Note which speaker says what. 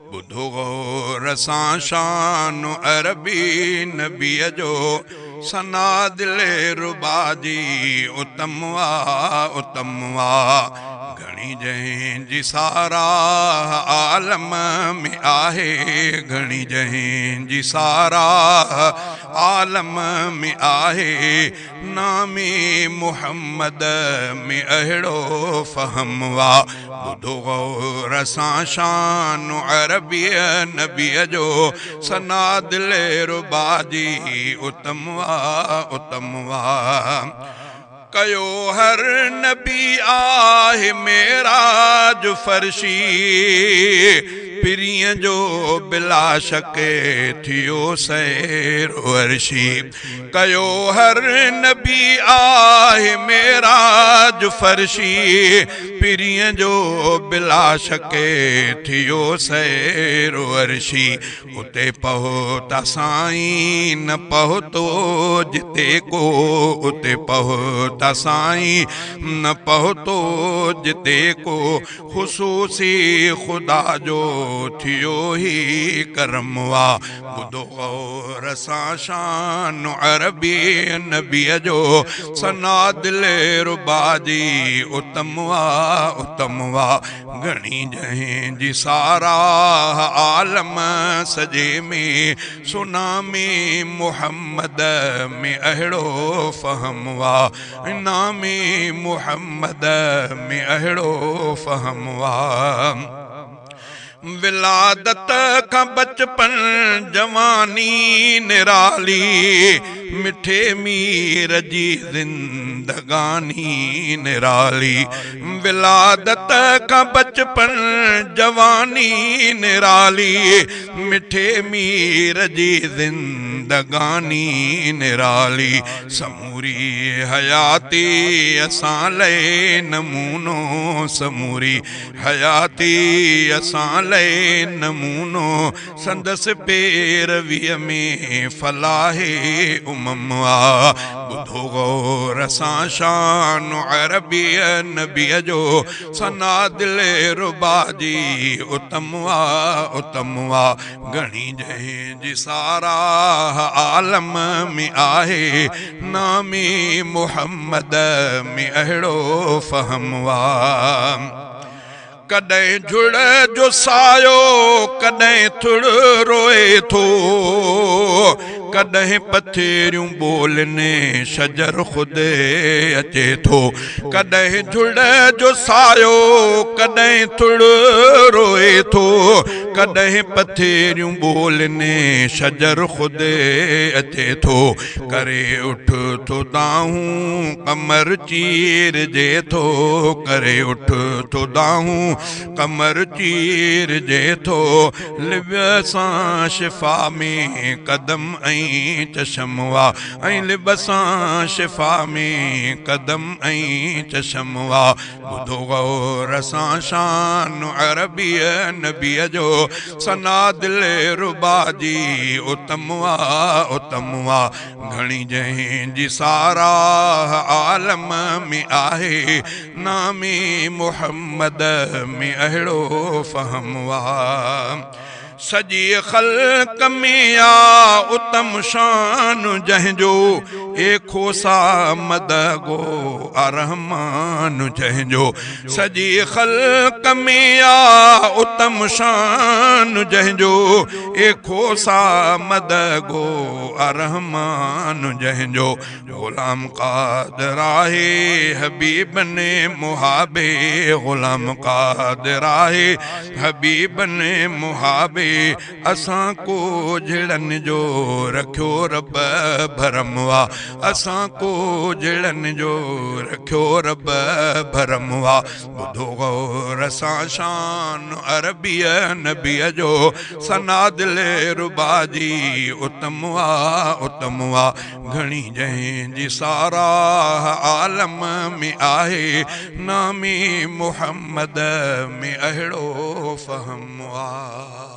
Speaker 1: ॿुधो ग़ौर सां शान अरबी नबीअ जो, सना दिले रुबा जी उतम आ उतम आ। घणी जंहिंजी साराह आलम में आहे, घणी जंहिंजी साराह आलम में आहे, नामे मोहम्मद में अहिड़ो फ़हम आ। ॿुधो ग़ौर सां शान अरबी नबीअ जो, सना दिले रुबा जी उतम आ उतम आ। कयो हर नबी आहे मेराज फर्शी, पिरीअ जो बिला शके थियो सैर अर्शी। कयो हर नबी आहे मेराज फर्शी, पिरीअ जो बिला शके थियो सैर अर्शी। उते पहुता साईं न पहुतो जिते को, उते पहुता साईं न पहुतो जिते को, ख़ुसूसी ख़ुदा जो थियो ही करम आ। ॿुधो ग़ौर सां शान अरबी नबीअ जो, सना दिले रुबा जी उतम आ उतम आ। घणी जंहिंजी साराह आलम सॼे में, सुनामे मोहम्मद में अहिड़ो फ़हम आ, नामे मोहम्मद में अहिड़ो फ़हम आ। विलादत खां बचपन जवानी निराली, मिठे मीर जी ज़िंदगानी निराली। विलादत खां बचपन जवानी निराली, मिठे मीर जी ज़िंदगानी निराली। समूरी हयाती असां लाइ नमूनो, समूरी हयाती असां लाइ नमूनो, संदसि पैरवीअ में फलाहे उमम आ। ॿुधो ग़ौर सां शान अरबी नबीअ जो, सना दिले रुबा जी उतम आ उतम आ। घणी जंहिंजी साराह आलम में आहे, नामे मोहम्मद में अहिड़ो फ़हम आ। कॾहिं झुड़ जो सायो कॾहिं थुड़ रोए थो, कॾहिं पथेरियूं ॿोलने शजर ख़ुदि अचे थो। कॾहिं झुड़ जो सायो कॾहिं थुड़ रोए थो, कॾहिं पथेरियूं ॿोलने शजर ख़ुदि अचे थो। करे उठ थो दाहूं कमर चीरजे थो, करे उठ थो दाहूं कमर चीरजे थो। लिब सां शिफ़ा में कदम ऐं चशम आ, ऐं लिब सां शिफ़ा में कदम ऐं चशम आ। ॿुधो ग़ौर सां शान अरबी नबीअ जो, सना दिले रुबा जी उतम आ उतम आ। घणी जंहिंजी साराह आलम में आहे, नामे मोहम्मद में अहिड़ो फ़हम आ। सॼी ख़ल्क में आ उतम शान जंहिंजो, ए खोसा मदगो अरहमान जंहिंजो। सॼी ख़ल्क में आ उतम शान जंहिंजो, ए खोसा मदगो अरहमान जंहिंजो। ग़ुलाम क़ादिर आहे हबीब ने मुहाबे, ग़ुलाम क़ादिर आहे हबीब ने मुहाबे, असां को जहिड़नि जो रखियो रब भरम आ, असां को जहिड़नि जो रखियो रब भरम आ। ॿुधो ग़ौर सां शान अरबी नबीअ जो, सना दिले रुबा जी उतम आ उतम आ। घणी जंहिंजी साराह आलम में आहे, नामे मोहम्मद में अहिड़ो फ़हम आ।